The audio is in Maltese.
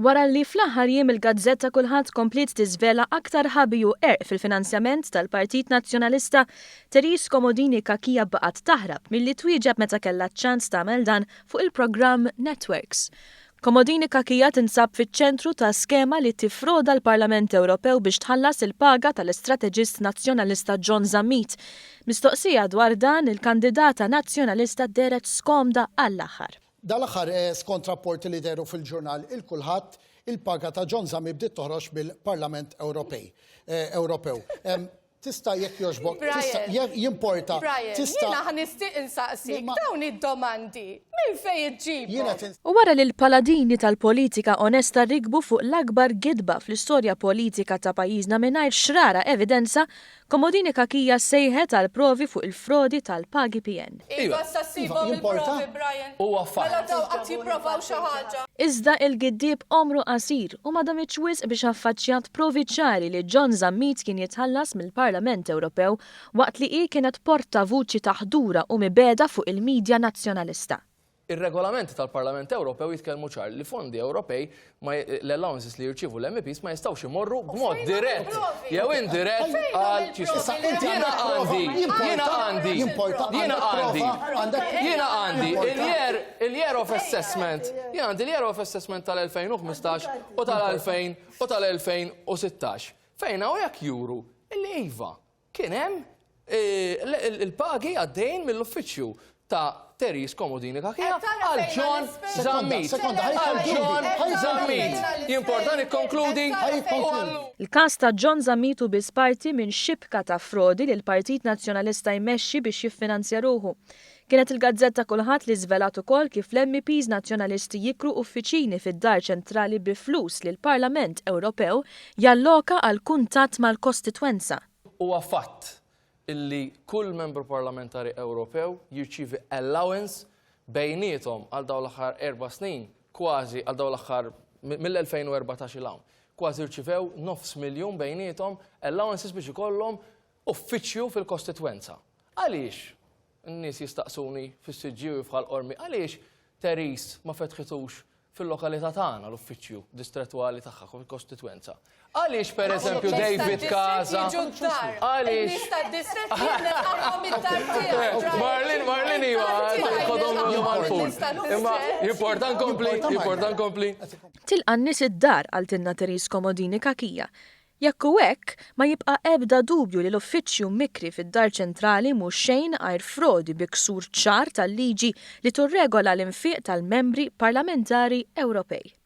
Wara li fl-aħħar jiem il-gazzetta Kulħadd kompliet tiżvela aktar ħabi u qerq fil-finanzjament tal-Partit Nazzjonalista, Therese Comodini Cachia baqgħet taħrab milli twieġeb meta kellha ċ-ċans tagħmel dan fuq il-programm Networks. Comodini Cachia tinsab fiċ-ċentru ta' skema li tiffroda l-Parlament Ewropew biex tħallas il-paga tal-istrateġist Nazzjonalista John Zammit. Mistoqsija dwar dan, il-kandidata Nazzjonalista dehret skomda għall-aħħar. Dal-aħħar, skont rapporti li dehru fil-ġurnal Il-Kulħadd, il-paga ta' John Zammit bdiet toħroġ mill-Parlament Ewropej. Ewropew. Tista' jekk jogħġbok, tista' jimporta. Brian, jiena ħa nistieq insaqsik dawn id-domandi minn fejn iġġibhom? U wara li l-paladini tal-politika onesta rikbu fuq l-akbar gidba fl-istorja politika ta' pajjiżna mingħajr xrara evidenza, Comodini Cachia sejħet għal provi fuq il-frodi tal-pagi PN. Iva issa ssibhom il-provi Brian. Huwa fatt. Mela dawn qatt jipprovaw xi ħaġa. Iżda il-giddieb għomru qasir u ma damitx wisq biex affaċċjat provi ċari li John Zammit kien jitħallas mill-Parlament Ewropew waqt li hi kienet portavuċi ta' ħdura u mibegħda fuq il-media Nazzjonalista. Ir-regolamenti tal-Parlament Ewropew jitkellmu ċar li fondi Ewropej ma l-allowances li jirċievu l-MEPs ma jistgħux imorru b'mod dirett jew indirett għal Jiena għandi, jiena għandi, jiena għandi, jiena għandi il-year il-year of assessment, jiena għandi l-year of assessment tal-2015 u tal-2000 u tal-2016 fejn hawnhekk juru illi iva Kien hemm il-pagi għaddejjin mill-uffiċċju ta' Therese Comodini Cachia għal John Zammit. Għal John Zammit. Jimporta nikkonkludi? Il-każ ta' John Zammit hu biss parti minn xibka ta' frodi li l-Partit Nazzjonalista jmexxi biex jiffinanzja ruħu. Kienet il-gazzetta Kulħadd li żvelat ukoll kif l-MEPs Nazzjonalisti jikru uffiċini fid-Dar Ċentrali bi flus li l-Parlament Ewropew jalloka għal kuntatt mal-kostitwenza. Huwa fatt illi kull Membru Parlamentari Ewropew jirċievi allowance bejniethom għal dawn l-aħħar erba' snin, kważi għal dawn l-aħħar mill-2014 'il hawn, kważi rċivew nofs miljun bejniethom allowances biex ikollhom uffiċċju fil-kostitwenza. Għaliex? In-nies jistaqsuni fis-Siġġiewi f'Ħal Qormi għaliex Therese ma fetħitux fil-lokalità tagħna l-uffiċċju distrettwali tagħha fil-kostitwenza. Għaliex pereżempju David Casa għaliex Marlin, Marlin iva, tħodhom mal-ful. Imma jimporta nkompli, jimporta nkompli. Tilqa' n-nies id-dar, qaltilna Therese Comodini Cachia. Jekk hu hekk, ma jibqa' ebda dubju li l-uffiċċju mikri fid-Dar Ċentrali mhu xejn għajr frodi bi ksur ċar tal-liġi li turregola l-infiq tal-Membri Parlamentari Ewropej.